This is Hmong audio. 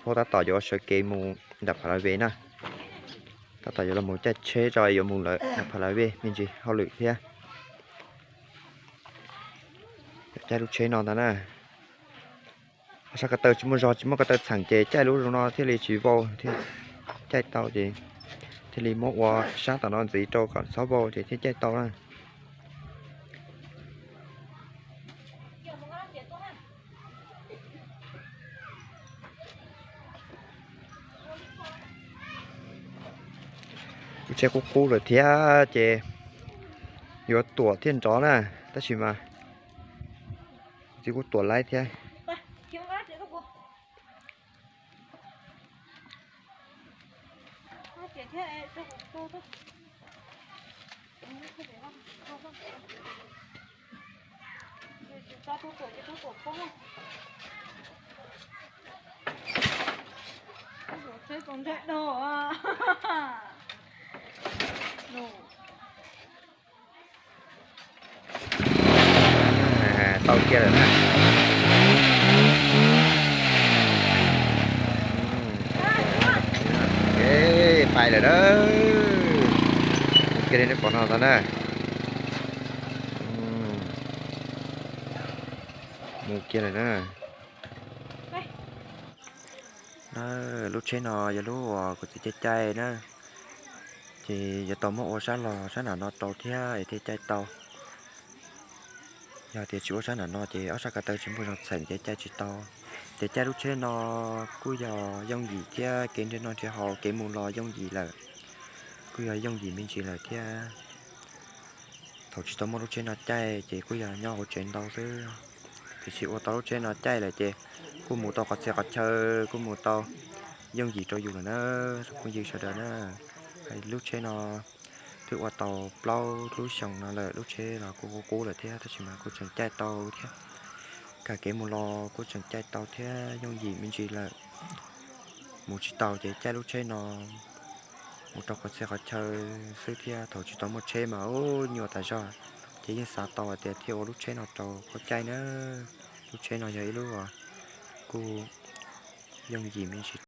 Phaub tab tom yuav sawv kev mus nram Pha La Ve na. Tab tom yuav los mus caij tsheb rau yuav mus lawm nram Pha La Ve me ntsis hauj lwm thiab. Caij lub tsheb no ntag na. Sab ko taw tsis muaj zog, tsis muaj ko taw txheem ces caij lub zoo no thiaj li tsis vau thiab. Caij tau ces thiaj li muab ua sab tom no ntxiv rau kom txhob vau ces thiaj caij tau na. Lub tsheb qub qub lawm thiab ces yuav tuam thiaj nrov na, tab sis mas txiv kuj tuam laib thiab. Tau kiag lawm na. Pais lawm na. Mus kiag li nej pom no ntag na. Mus kiag lawm na. Na, lub tsheb no yog lub uas kuv txiv caij caij na, ces yuav tau muab ua sab los sab nram no rau thiab es thiaj caij tau. Yog tias tsis ua sab nram no ces ob sab ko taw tsis muaj zog txheem ces caij tsis tau. Ces caij lub tsheb no kuj yog yooj yim thiab, kev nrhiav noj nrhiav haus kev mus los yooj yim lawm, kuj yog yooj yim me ntsis lawm thiab. Thaum tsis tau muaj lub tsheb no caij ces kuj yog nyob hauv tsev ntau xwb, tiam sis ua tau lub tsheb no caij lawm ces kuj mus tau qhov txhia qhov chaw, kuj mus tau yooj yim rau yus lawm na, phooj ywg sawv daws na. Lub tsheb no twb ua tau plaub lub xyoos no lawm, lub tsheb los kuj qub qub lawm thiab, tab sis mas kuj tseem caij tau thiab. Kag kev mus los kuj tseem caij tau thiab, yooj yim me ntsis lawm. Mus tsis tau ces caij lub tsheb no mus rau qhov txhia qhov chaw xwb thiab. Thaum tsis tau muaj tsheb mas ub nyuaj tas zog, ces yeej xav tau hais tias thiaj ua lub tsheb no rau koj caij na. Lub tsheb no yog ib lub kuj yooj yim me ntsis